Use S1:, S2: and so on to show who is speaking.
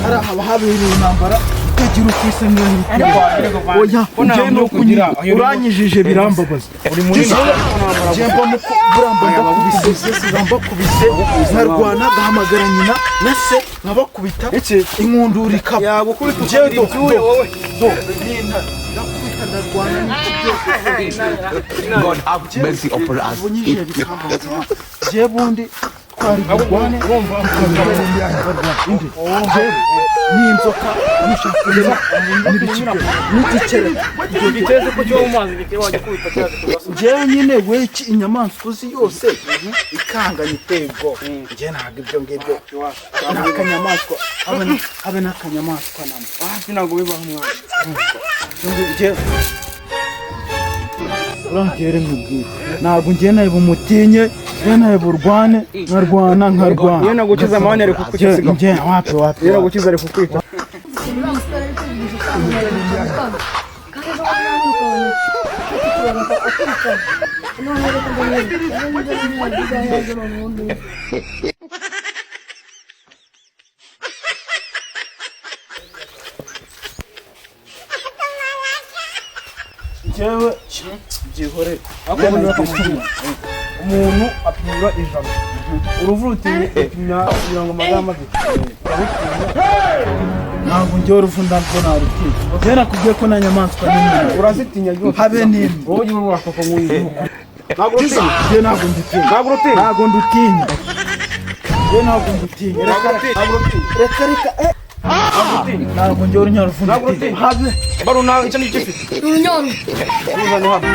S1: Hari haba habereye intambara itagira uko isa nkaho. Oya, njye ni ukugira uranyijije birambabaza.
S2: Uri munini.
S1: Njye mba muko buramba ndakubise, mbakubise nkarwana, ngahamagara nyina na se nkabakubita inkundura ikaba.
S2: Yagukubita.
S1: Njyewe do
S2: ibyuya
S1: do
S2: wowe.
S1: Do n'intare ndakubita, ndarwana n'iki byose.
S3: God have mercy upon us.
S1: Ubunyije bikambabaza. Njye bundi twari burwane indi n'inzoka n'ishaka n'ibiki n'igikere.
S2: Giteze ko cyo mu mazi giteye wajya kubita cyaje kubasa.
S1: Njyewe nyine weki inyamaswa uzi yose ikanganye iteye ubwoba, njye ntabwo ibyo ngibyo n'akanyamaswa habe n'akanyamaswa namba.
S2: Hafi ntabwo bibaho mwana.
S1: Njye urambwire nkubwire, ntabwo njye nawe bumutinye, njye nawe burwane nkarwana nkarwana.
S2: Iyo nagukiza amahane ari kukukiza.
S1: Njye wapi wapi.
S2: Iyo nagukiza ari kukwica.
S4: Uriya musore ari kwigisha usanga kandi ejo bundi yamwirukanye akitubara akirukana, none reka mbone nibyo none ubundi.
S1: Njyewe byihorere.
S2: Ariko ubundi bakamubwira umuntu apimira 100, uruvu ruteye upimira kugira ngo amagambo abiri.
S1: Ntabwo njyewe uruvu ndabwo narutinya. Njyewe nakubwiye ko nta nyamaswa n'imwe.
S2: Urazitinya rwose.
S1: Habe n'imwe.
S2: Wowe ujya urwaka nk'uyu, ntabwo urutinya.
S1: Njyewe ntabwo ndutinya.
S2: Ntabwo urutinya.
S1: Ntabwo ndutinya. Njyewe ntabwo ndutinya. Reka.
S2: Ntabwo urutinya.
S1: Reka reka, eh, ntabwo njyewe urunyaruvu
S2: Ntabwo
S1: ndutinya.
S2: urutinya.
S1: Habe.
S2: Baro nawe icyo nicyo ufite.
S4: Urunyoru.
S2: Uzane hano.